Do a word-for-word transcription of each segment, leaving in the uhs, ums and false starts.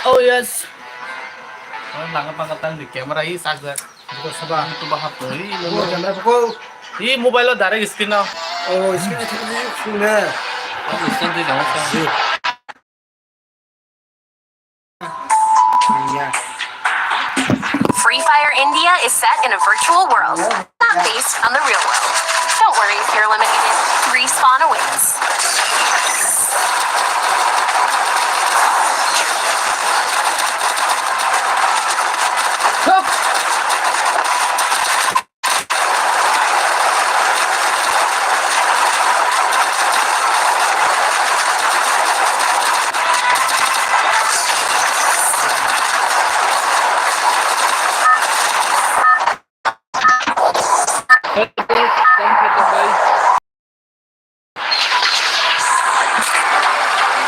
Oh yes. Nang pang tang di camera i sak sak. Buka saba. Itu bahap tuh. Buka camera buka. I mobile lo direct screen na. Oh, screen itu sih sini. Screen di dong. Free Fire India is set in a virtual world, not based on the real world. Don't worry if you're eliminated. Respawn awaits.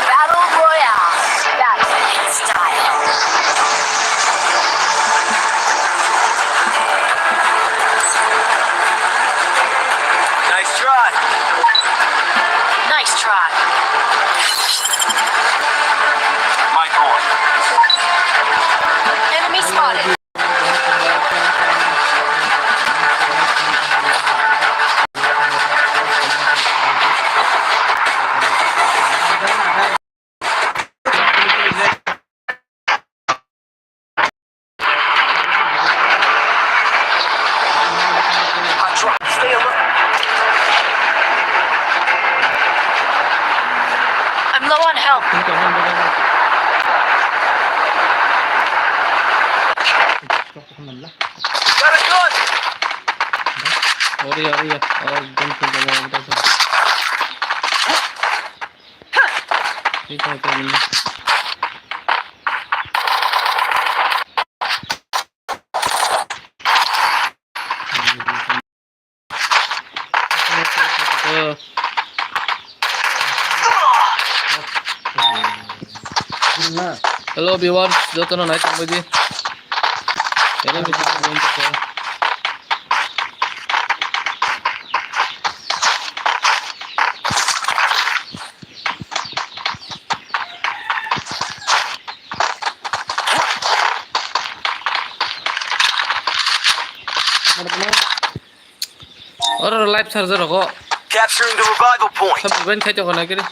Battle Royale. Battle in style. Nice try. Nice try. My boy. Enemy spotted. I'm low on health. Got a gun! Ori, ori, oh, gun pinta. Ito, ito, ito. Hello viewers, jotono nai tongbaidi. Hello, oro life charger rogo. Capturing the revival point. Sab ben khai to kona kiri.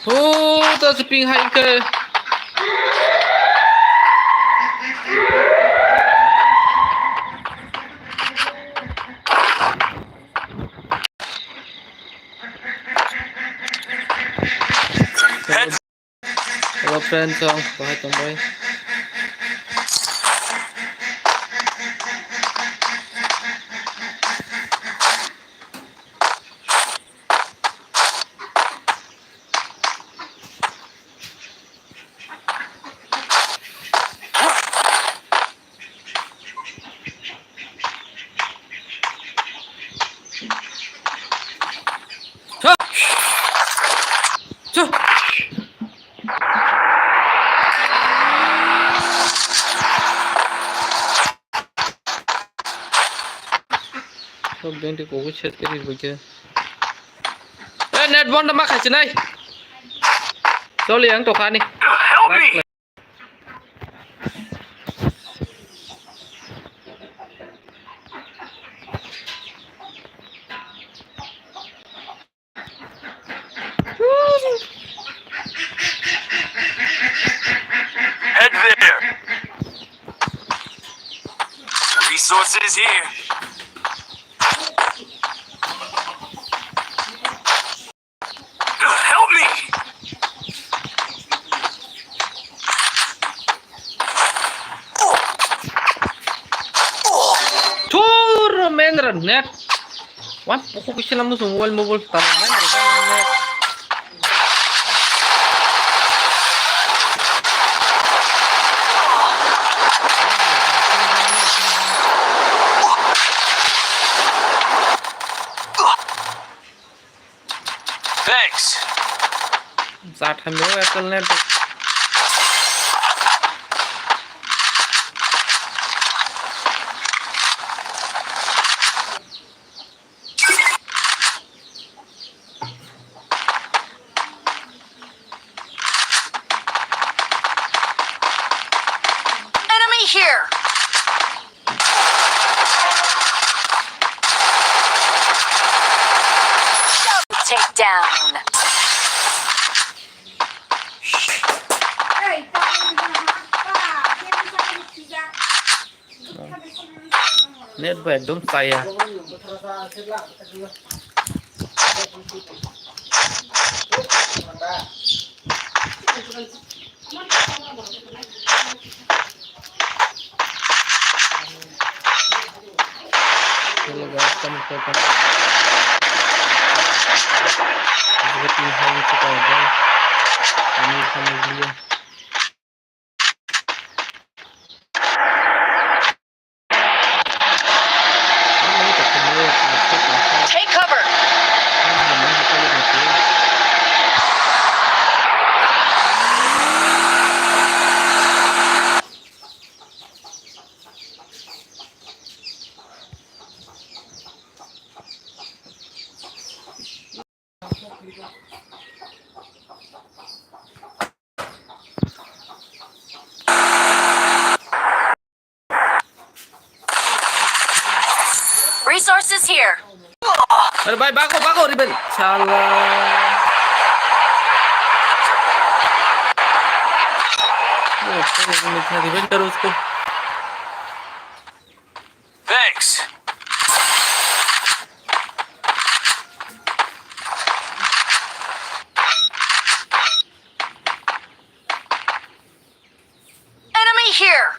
Oh, ta si ping hai ke. Hello friends, ang bahai tongbai. Sok beng twi kogwi set khe ri bwkhe. Eh, net bondo ma khaisi nai. Choli ang tokha ani. Help me! Resources here. Help me! Churro mendra net. Wan pokok isi lam musu mobile mobile tar mendra net. Thanks. Jat hamyo Airtel net. Enemy here! Double takedown! Net bai ekdom chaya. Hello guys, come for come. Let's get in home to go again. Kami kami dulu. Take cover! Resources here. Are bhai, bhago, bhago, Riven. Shala. Riven karo usko. Thanks. Enemy here.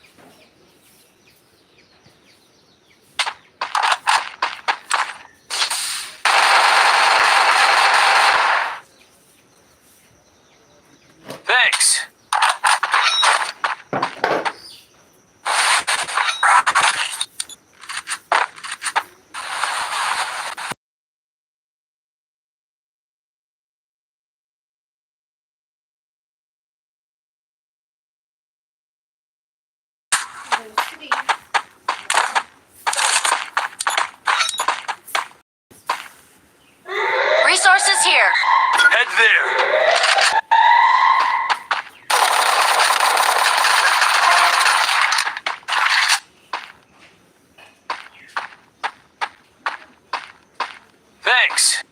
Thanks. Resources here. Head there. Thanks.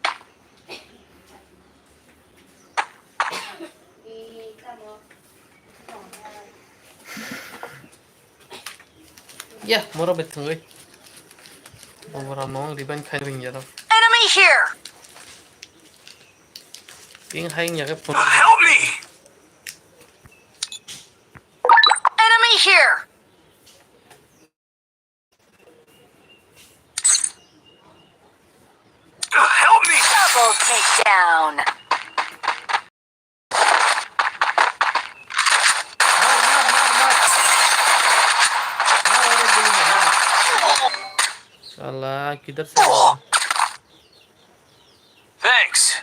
Ya, moro bethangwi. Obora no revive khai ring jaro. Enemy here. Ping hai nya ke phone. Help me. Enemy here. Help me. Double takedown. Salah, kidhar se? Thanks.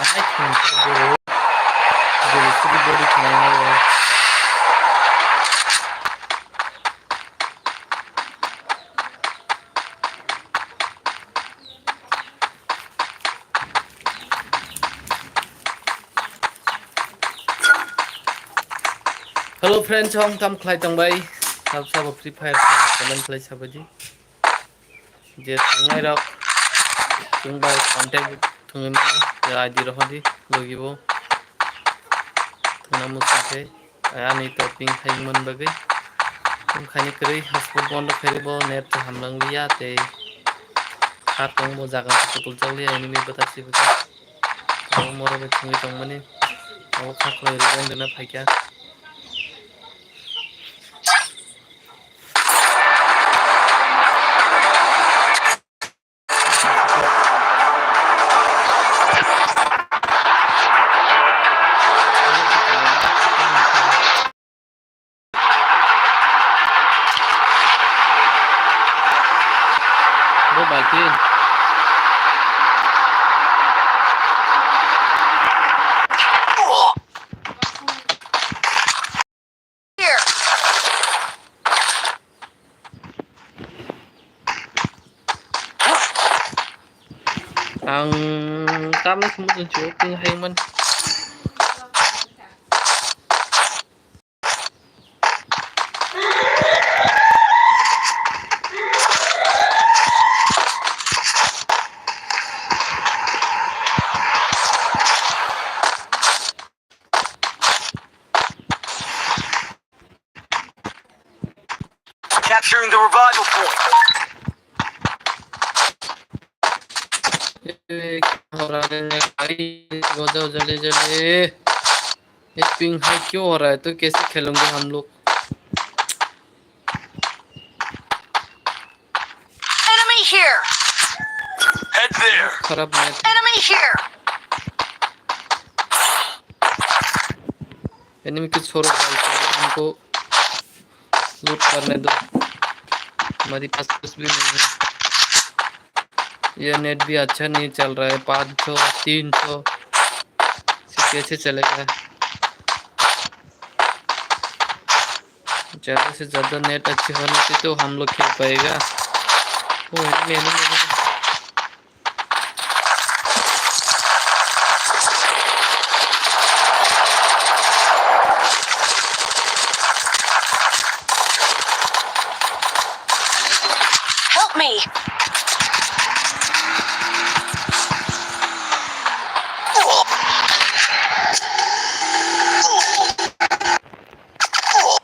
Ai thung guru. Guru sidi body thung nai. So friends, hong tam khlai tong bai. Sab sabo Free Fire comment khlai sabadi. Je tongnai rok, chwng bai contact thwngwi mano, je I D rohordi, logi bo. Thwngna muchung khe, ani topping hai man bagwi. Thwng khaini kwrwi, hotspot bondo khairi bo, net to hamlang liya, tei kha tong bo jaga to kutul jak liya, enemy bwthar si bwthar. Abo moro bai thwngwi tongmani, abo kha khlai rwjak rwna phaikha. Bo bai khe. Ang tamni sumuk ni chuk ni hai man. Capturing the revival point. ए, क्या हो रहा है भाई? बजाओ जल्दी जल्दी। ये पिंग है, क्यों हो रहा है? तो कैसे खेलेंगे हम लोग? Enemy here! Head there! खराब मैच। Enemy here! एनिमी की छोड़ो भाई, हमको लूट करने दो, हमारे पास कुछ भी नहीं है। ये नेट भी अच्छा नहीं चल रहा है, पाँच सौ, तीन सौ से कैसे चलेगा? ज़्यादा से ज़्यादा नेट अच्छी होने से तो हम लोग खेल पाएगा। ओ, enemy, enemy, enemy. Help me!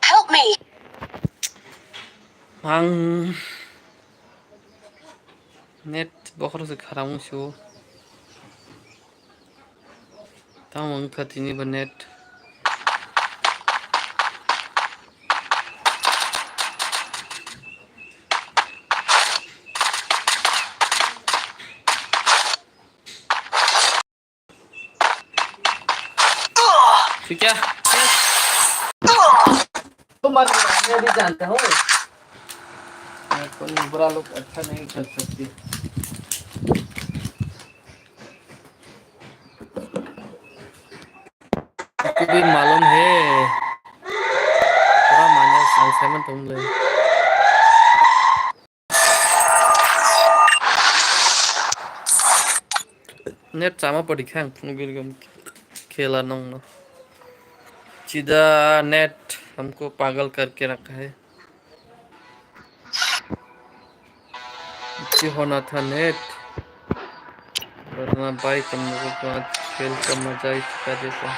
Help me! Ang net bokhorok se kharang sio. Tamo wngkha tini bo net. ठीक है। तुम मत, मैं भी जानता हूँ। मैं कोई बुरा लोग अच्छा नहीं कर सकते। आपको भी मालूम है। Pura manya sang semen tongle. Net chama padi khang phunugirgam khela nongno. Chida net humko pagal karke rakha hai. Chi hona tha net. Warna bhai, tum logo ko aaj khel ka maza hi chika dekho.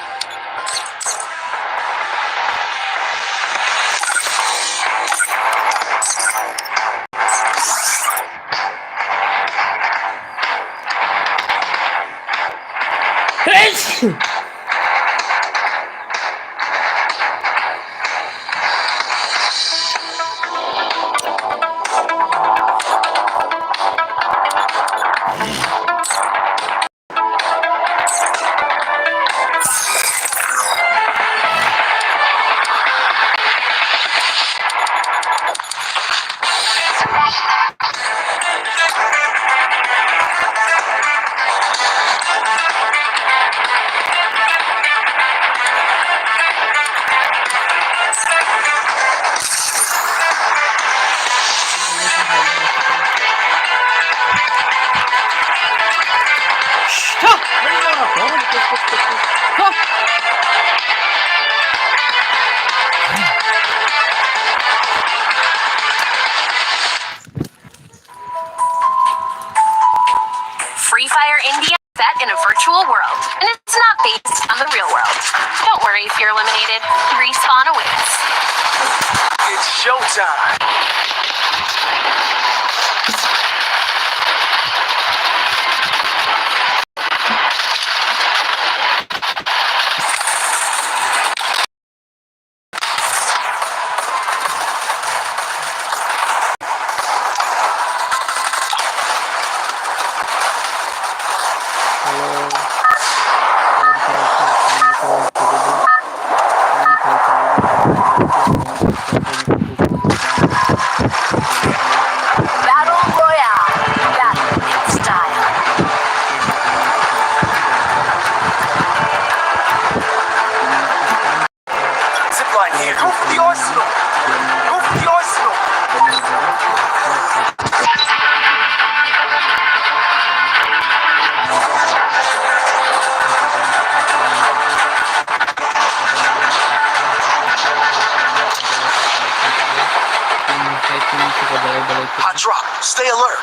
Hot drop. Stay alert.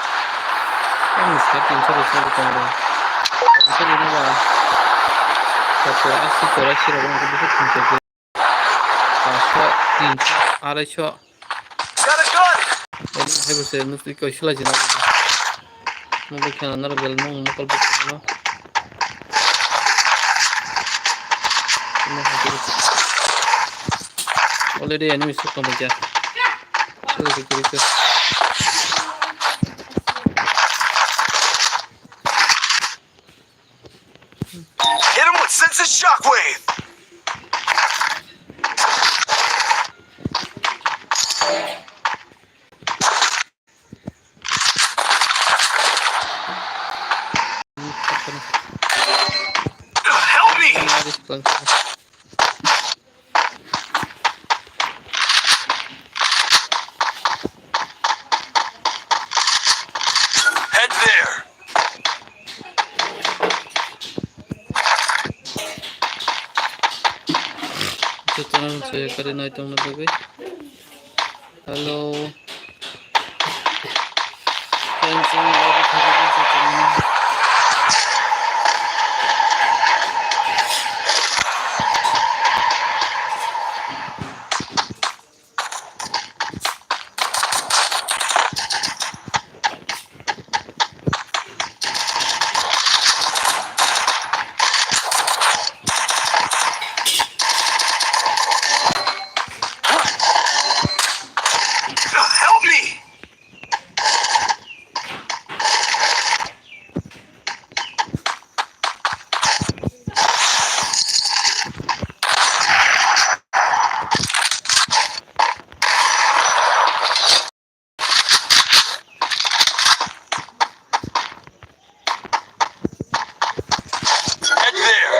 Ang sa tin sa sa ko tong. Ang sa ni ba. Sa ko asi ko ra si ra ko ko ko tin sa. Sa so tin sa ara so. Got a gun. Ini hai bo se musti ko sila jina. Mo bo khana nar bel mo mo kal bo khana. Already enemy suk tong ja. Hit him with sensitive shockwave. Help me! Head there. Jotono se kari nai tongna bagwi. Hello. Help me! Head there.